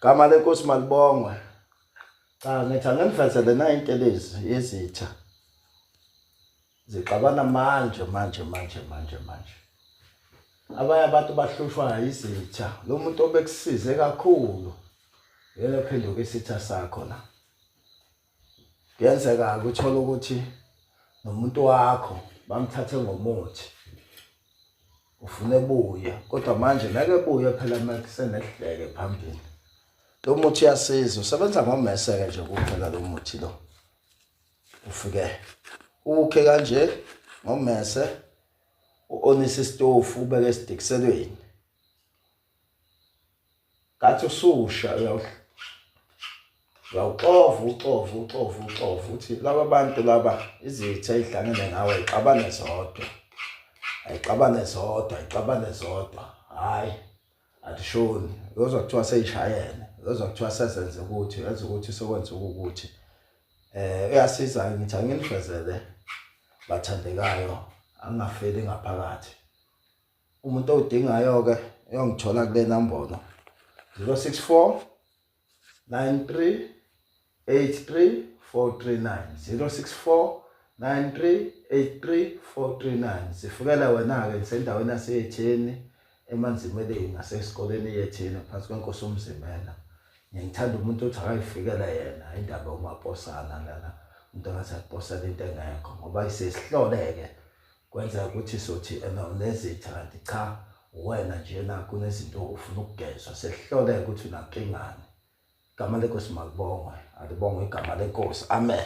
Gama lenkosi malibongwe. Cha ngithi anginivezele na intelezi yezitha. Zixabana manje manje manje manje manje. Abanye abantu bahlushwa izitha. Lo muntu obekusize kakhulu yena phenduka isitha sakho la. Kuyenzeka uthola ukuthi nomuntu wakho bamthathe ngomuthi. Ufuna ebuye kodwa manje ngeke ebuye phela makusenehleke phambili. Lo muthi uyasiza, usebenza ngomese-ke nje kuphela lo muthi lo. Ufike ukhe kanje ngomese u-onise isitofu ubeke esidikiselweni. Ngathi ususha uyawuxova uxova uxova uxova uthi laba bantu laba izitha ezihlangene nawe ayixabane zodwa ayixabane zodwa ayixabane zodwa hhayi alishoni uyozwa kuthiwa seyishayene uyozwa kuthiwa sezenze ukuthi yenza ukuthi sekwenze ukuthi eh uyasiza ngithi anginivezele bathandekayo angafeli ngaphakathi umuntu owudingayo-ke uyongithola kule nambolo 064 93 83 439 064 93 83 439 zifikela wena-ke ngisendaweni yaseyetheni emanzimeleni ngasesikoleni yetheni phansi kwenkosi umzimela ngiyangithanda umuntu othi akayifikela yena indaba yomaposana lana umuntu angathi akuposela into engekho ngoba isesihloleke Kwenzeka ukuthi sothi ena unezitha kanti cha uwena njena kunezinto ufuna ukugezwa sesihloleke ukuthi unankingani. Igama lenkosi makubongwe, alibongwe igama lenkosi. Amen.